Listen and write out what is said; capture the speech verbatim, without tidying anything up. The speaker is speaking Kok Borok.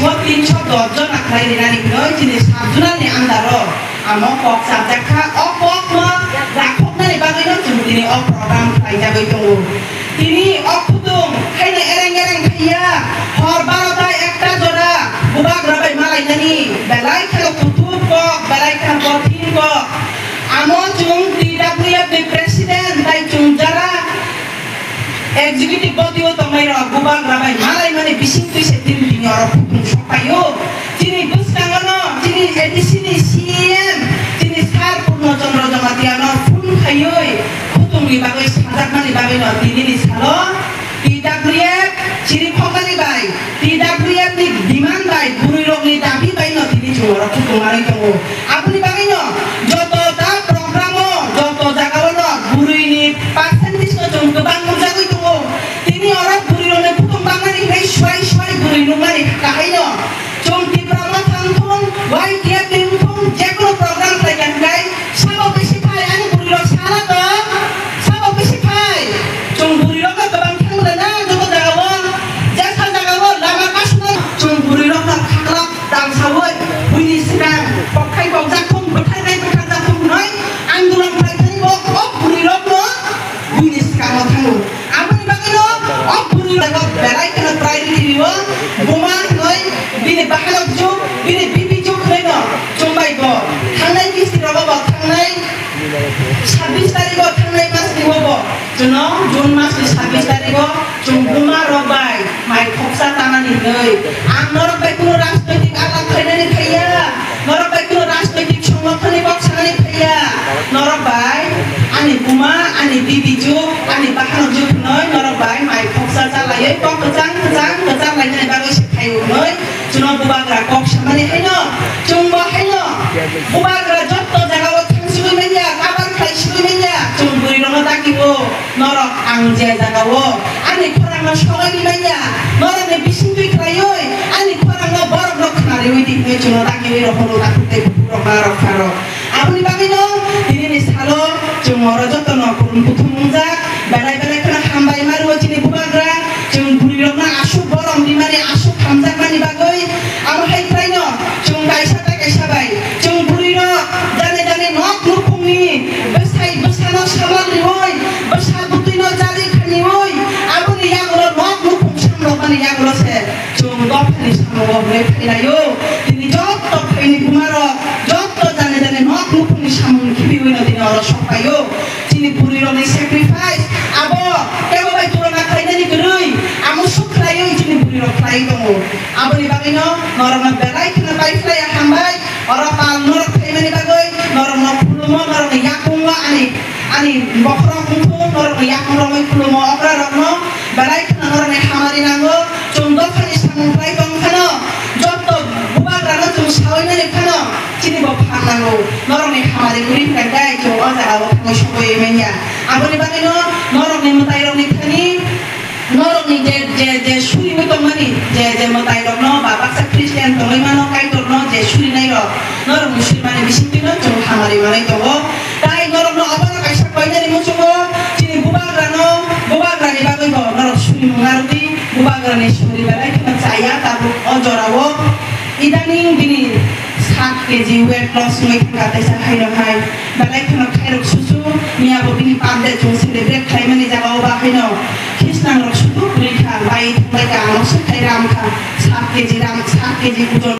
Bo tinsho dos jona khlai rinani hwnwi chini sub zonal ni under o amo kok chapjak kha. O kok no rakhoknani bagwi no chwng tini o program khlai jagwi tongo. Tini o kutung haino ereng ereng thaiya, hor barota ekta jora bubagra bai malainani belai kheno kuthuk kok, belai kheno kothin kok. Amo chwng T W F ni president tai chwng jara executive body o tongnai rok bubagra bai malaimani bising twi se tini tini oro kutung sok phaio. Chini bwskango no chini A D C ni C E M chini sir Purno Chandra Jamatia no phone khaiwi kutung ni bagwi sajakmani bagwi no tini ni salo T W F chiri khokani bai, T W F ni demand bai, bwrwi rok ni dabi bai no tini chwng oro kutung manwi tongo. Aboni bagwi no joto ta program o, joto jaga o no bwrwi ni percentage no chwng kwbang nukjagwi tongo. Tini oro bwrwi rok ni kutung bangmani hwnwi swai swai bwrwi nukmani kahai no. Chwng Tipra Motha wngthung, Y T F ni wngthung, jekunu program khlai kha hwnkhe sabo bisi phai ani bwrwi rok sala tong, sabo bisi phai. Chwng bwrwi rok no kwbang thang rwna joto jaga o, jesa jaga o lama kasno chwng bwrwi rok no khaklap tang sawi buini swkang kok khai kok jak thung, bwthar khai bwthar jak thung hwnwi andolon khlai thani bo o bwrwi rok no buini swkang o thango. Aboni bagwino o bwrwi rok belai kheno priority rio, buma hwnwi bini bahanok juk, bini bibi juk hwnwi no chumbai bo. Thangnai kisti rogo bo, thangnai sabbish tarikh o, thangnai mas ni o bo. Chuno June mas ni sabbish tarikh o chwng buma rok bai mai khoksa tanani hwnwi. Ang norok bai kuno rajnoitik alap khainani phaiya. Norok bai kuno rajnoitik songgothonni kok sanani phaiya. Norok bai ani buma, ani bibi juk, ani bahanok juk hwnwi norok bai mai khoksa chalaiwi kok kwchang kwchang kwchang lainani bagwi se phaiwi hwnwi chwngno bubagra kok samani haino chwngbo haino bubagra jotto jagao thang sigwi manya, kabar khlai sigwi manya, chwng bwrwi rokno dagi o. Norok ang je jagao ani khorangno sogwi manya, norokni bisingtwi khlaiwi ani khorangno borokno khna riwi di hwnwi chwngno dagiwi rw phano takhuk tei bukhuk rok ma rok pha rok. Aboni bagwino tinini salo chwng oro jotono kurum kuthum wngjak, belai belai kheno hambai ma rwo chini bubagra, chwng bwrwi rokno aswk borom rimani, aswk hamjakmani bagwi. Amo hai khwlaino chwng kaisa tei kaisa bai chwng bwrwi rok jani jani nok nukhungni bwsai bwsano samal riwi, bwsa bwtwino jari khaniwi, aboni yagulo nok nukhung samrokmani yagulo se chwng dophani samungo hwnwi phainaio. Tini jotto phaini bumarok, jotto jani jani nok nukhungni samung khibiwino tini oro sokphaio. Chini bwrwirokni sacrifice abo kebo bai tulona khlainani kwrwi, amo swk khlaiwi chini bwrwirok khlaiwi tongo. Aboni bagwino norokno belai kheno pai phlaiya hambai. Oro pal norok phaimani bagwi norokno khulumo, norokni yakungo ani, ani bokhorok wngthung, norokni yakung romwi khulumo okrarokno belai kheno norokni hamari nango. Chwng dophani samung khlai tong phano, jotto bubagrano chwng sawi mani phano, chini bo phan nango. Norokni hamari kwrwi hwnkhe chwng o jaga o thangwi sogwi manya. Aboni bagwino norokni mwtairokni thani, norokni je, je, je suriwi tongmani, je, je mwtairokno ba baksa Christian tongwi mano, Kaitorno je surinairok, norokni surimani bisingtwino chwng hamari manwi tongo. Tai norokno obono kaisa koinani muchungo chini bubagrano, bubagrani bagwi bo norok suri mung narwdi, bubagrani suri belai kheno chaya tabuk o jorao. Idaning bini saat K G weight loss wngwi thangkha teisa haino hai. Belai kheno khairok susu, miyabo bini birthday chwng celebrate khlaimani jagao ba haino khisnangrok sudu kwrwi kha, bai thangbai kha, ano swk khai ram kha, saat K G ram, saat K G ojon.